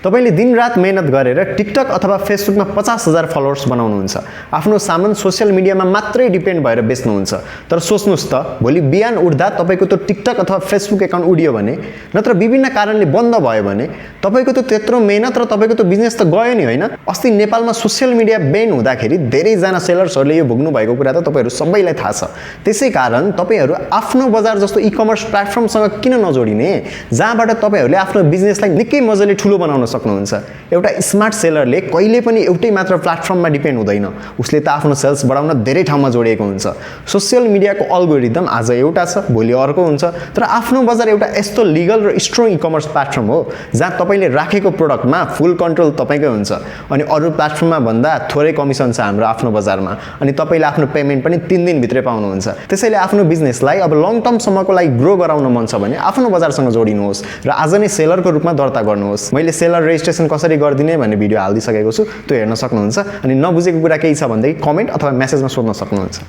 तपाईले दिनरात मेहनत गरेर टिकटक अथवा फेसबुकमा 50,000 फलोअर्स बनाउनुहुन्छ। आफ्नो सामान सोशल मिडियामा मात्रै डिपेन्ड भएर बेच्नुहुन्छ। तर सोच्नुस् त, भोलि बिहान उठ्दा तपाईको त्यो टिकटक अथवा फेसबुक एकाउन्ट उडियो भने, नत्र विभिन्न कारणले बन्द भयो भने, तपाईको त त्यत्रो मेहनत र तपाईको त बिजनेस त गयो नि हैन? अस्ति नेपालमा सोशल मिडिया बैन हुँदाखेरि धेरै जना सेलर्सहरूले यो भोग्नु भएको कुरा त तपाईहरु सबैलाई थाहा छ। त्यसैकारण तपाईहरु आफ्नो बजार जस्तो ई-कमर्स प्लेटफर्मसँग किन नजोडिने, जहाँबाट तपाईहरुले आफ्नो बिजनेसलाई निकै मजाले ठूलो बनाउन सक्नुहुन्छ। एउटा स्मार्ट सेलरले कहिले पनि एउटै मात्र प्लेटफर्ममा डिपेन्ड हुँदैन। उसले त आफ्नो सेल्स बढाउन धेरै ठाउँमा जोडिएको हुन्छ। सोशल मिडियाको अल्गोरिदम आज एउटा छ, भोलि अर्को हुन्छ। तर आफ्नो बजार एउटा यस्तो लिगल र स्ट्रङ ई-कमर्स प्लेटफर्म हो जहाँ तपाईले राखेको प्रोडक्टमा फुल कन्ट्रोल तपाईकै हुन्छ। अनि अरु प्लेटफर्ममा भन्दा थोरै कमिसन छ हाम्रो आफ्नो बजारमा। अनि तपाईले आफ्नो पेमेन्ट पनि 3 दिन भित्रै पाउनुहुन्छ। त्यसैले आफ्नो बिजनेसलाई अब लङ टर्म सम्मको लागि ग्रो गराउन मन छ भने आफ्नो बजारसँग जोडिनुहोस् र आज नै सेलरको रूपमा दर्ता गर्नुहोस्। मैले सेलर रेजिस्ट्रेसन कसरी गर्दिने भन्ने भिडियो हाल्दिसकेको छु, त्यो हेर्न सक्नुहुन्छ। अनि नबुझेको कुरा केही छ भनेदेखि कमेन्ट अथवा मेसेजमा सोध्न सक्नुहुन्छ।